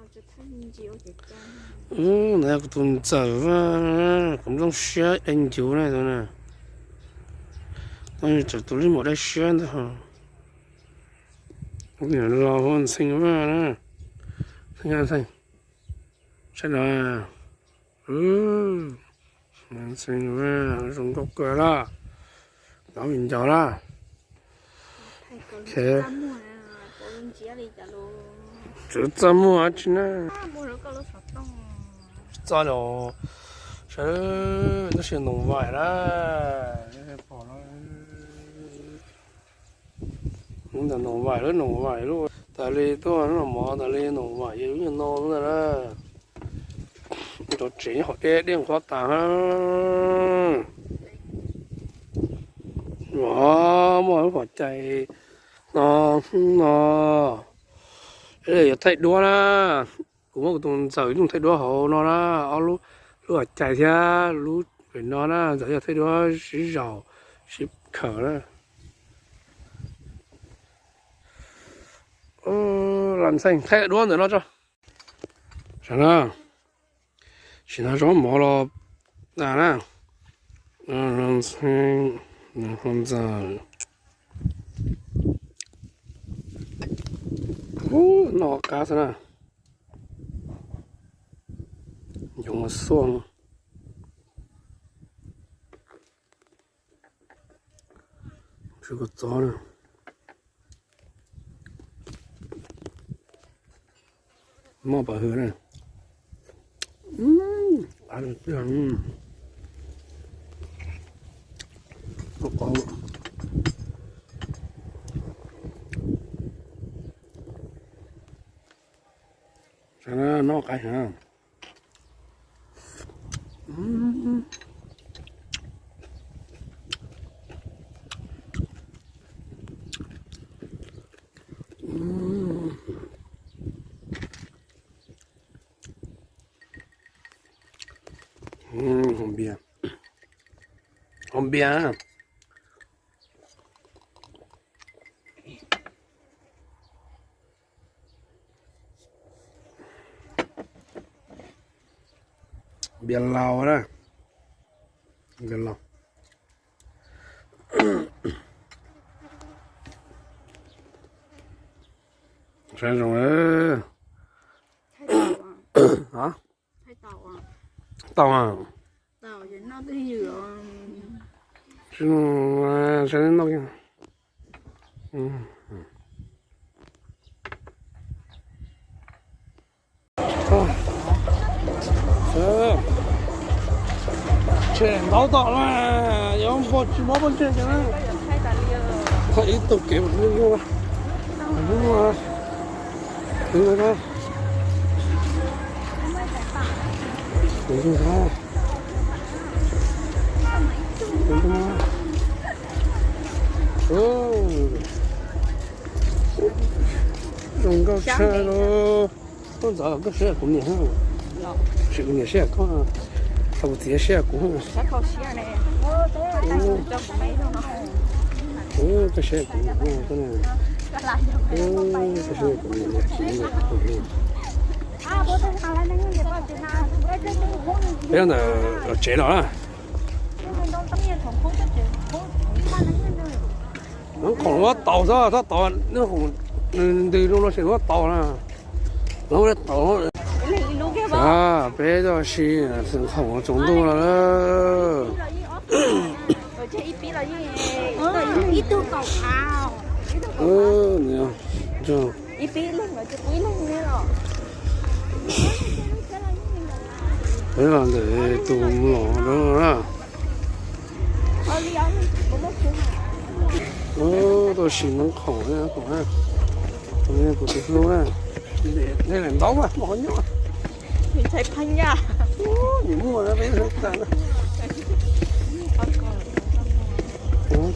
Ntawd yog kuv tus ntxawm Vaj, kuv nplooj siab dai ncuv na tus na. Tau txawm tus lij maum dai siab ntag. Niam laus hu Ntxhee Vaj na. Ntxhee, Ntxhee, saib no. Ntxhee Vaj zoo nkauj kawg lawm. Nov vim ncaus lawm. Txawm txaj muag tsi na. Txaj los sawv, tab sis Noom Vaim na. Pom no. Ntawm Noom Vaim lub, Noom Vaim lub tas li tuaj, lub no mov tas li, Noom Vaim yog lub nyuag no ntag na. Cov tsev nyob hauv deb deb nqhuab tas na. Muaj lub pom cai no, no. Yuav thaij duab na. Kuv muab kuv tus ntxawm ib tug thaij duab hauv no na, ob lub, lub pom cai thiab lub pem no na, ntxawm yog thaij duab sib zaum sib khawm na. Lam Ntxhee thaij duab ntawm no tso. Sav na, sim no zoo mov los tas na. Ntxhee, ntxawm, noj qab xwb na. Yoov xuaj no. Tsis kua txob na. Moj pam hwv na. Noj qab heev. Haus npias, haus npias. Npias laus na. Npias laus. Saib zoo. Tau a. Tshem ntau tom na, yuav npog tsis mob pob ntseg na. Thaij ib tug kev mus lub, lub, lub, lub. Zoo nkauj tshaj lauj. Koj ntxov koj siab kuv niam, sim kuv niam siab koj, thaum kuv txiv siab kuv. Koj siab kuv, koj siab kuv niam txiv. Peb ntawm los tsev los na. Nws khoom ua taus xwb, tab tom nws khoom ntws loo no tseem ua taus na. Lawv ua taus. Peb toj si xwm khoom tsaus ntuj no na. Peb los ntawm tus mus los na. Toj si nws khoom, kuv tus hlub na. Nej lam ntaub mas muaj qhov nyob. Nim muaj peb hlub tas na. Tus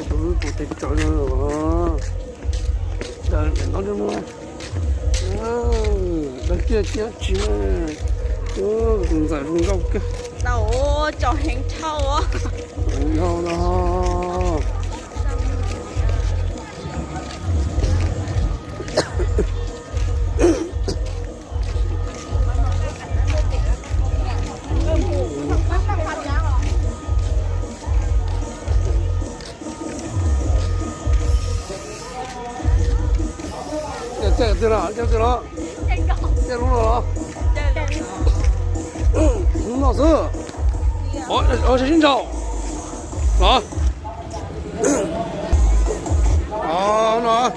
hlub tus tes tsawv no los. Dag kiag kiag tsis, tus ntxawm zoo nkauj kawg. Tau tso heev dhau. Twg no, coj twg no? Coj lub no los? Lub no xwb. Ua sib ntsau los? No. Thauj lawm.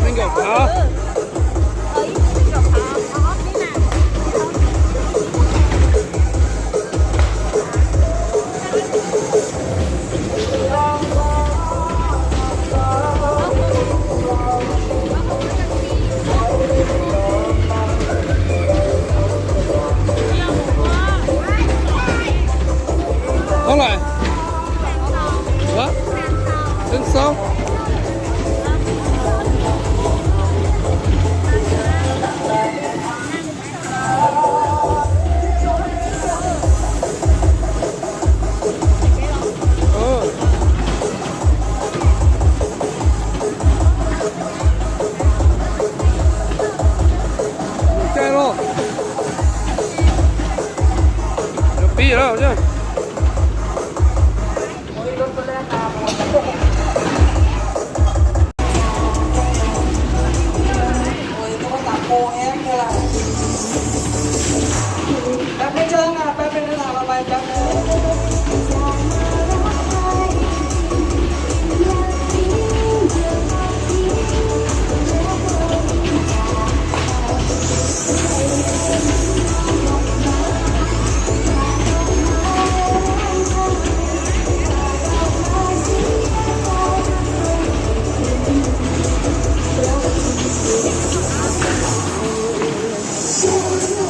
Nees nkaum phav. Thauj lawm. Xeeb xauj. Caij los. Pib lawm. Sawv sib ntsau.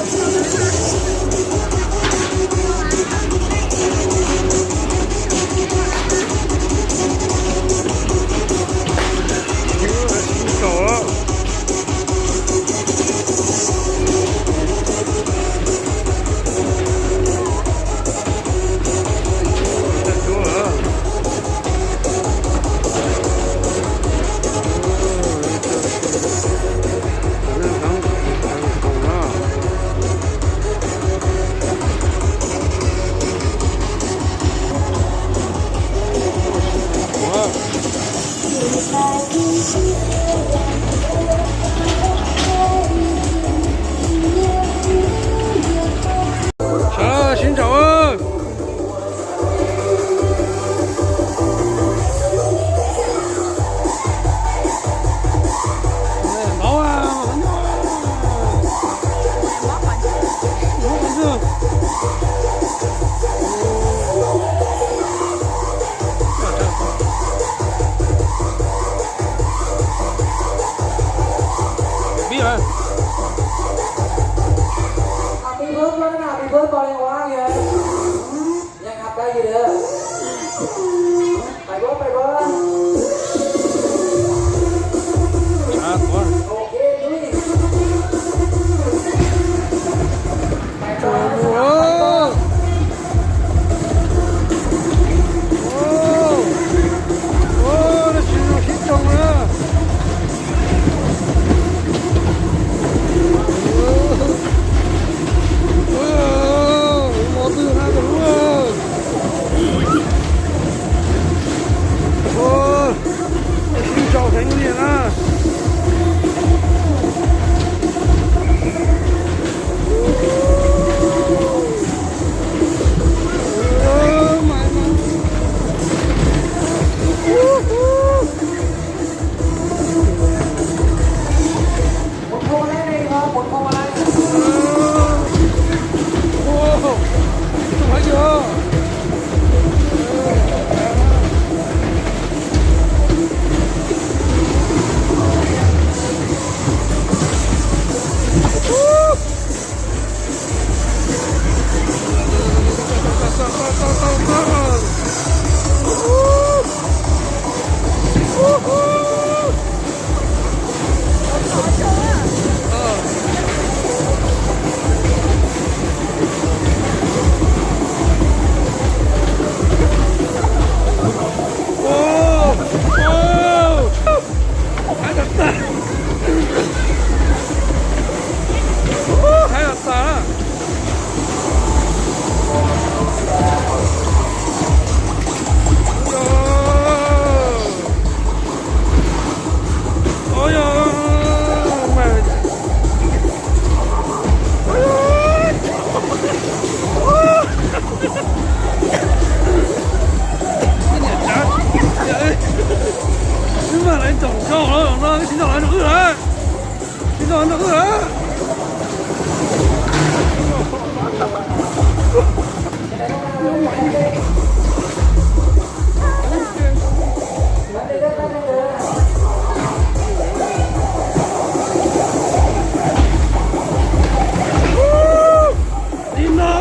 Li no,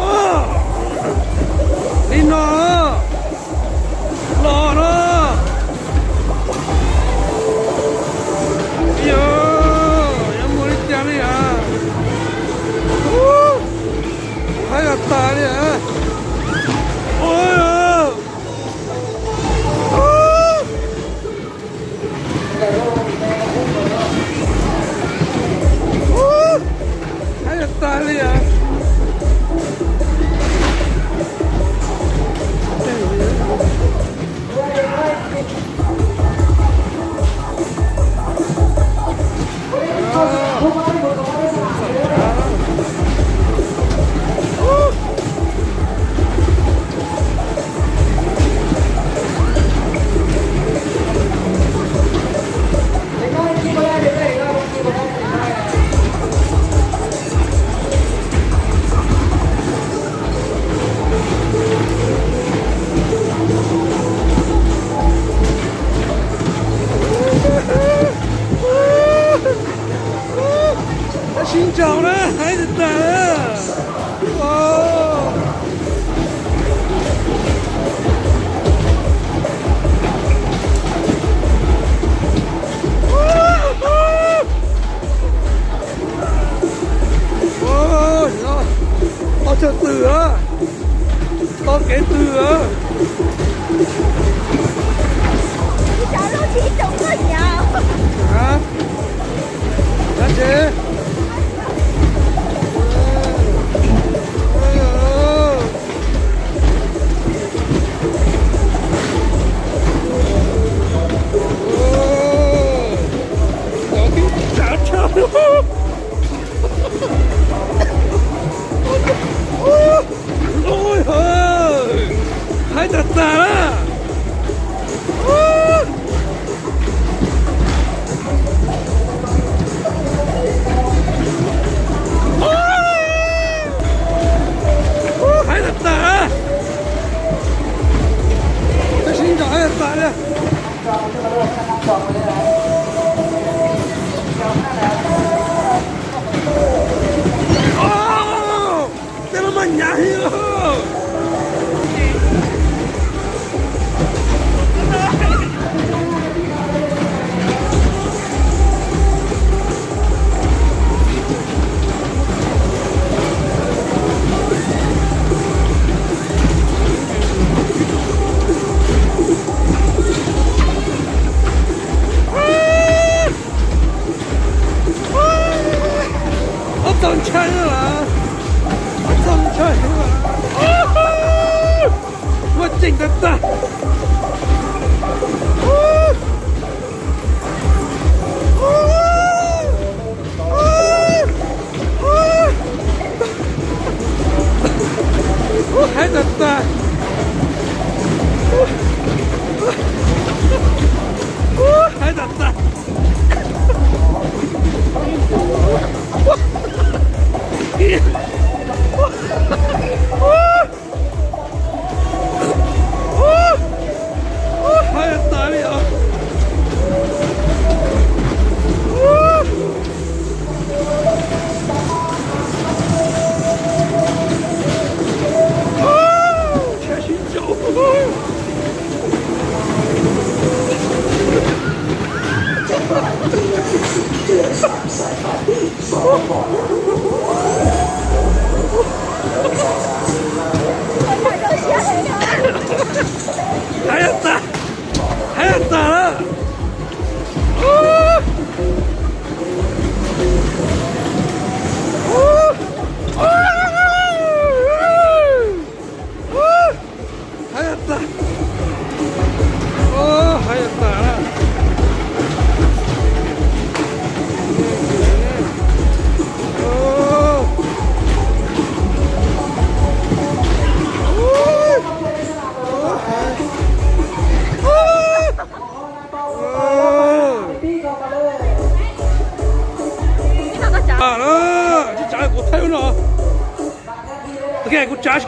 li no, los no. Yog, yog muaj li cas li as. Haib tas tas li as. Ua, haib tas tas li as. Sib ntsaum na, haib tas tas. Ob tug twg a, tau kev twg a. Haib tas tas na. Haib tas tas. Tab sis nrog haib tas tas li. Tej no mas nyav heev. Ob txog ntshai lawm, ob txog ntshai lawm. Muaj ceem tas tas. Haib tas tas. Haib tas tas. Ua thaij ub no. Ok, kuv tsav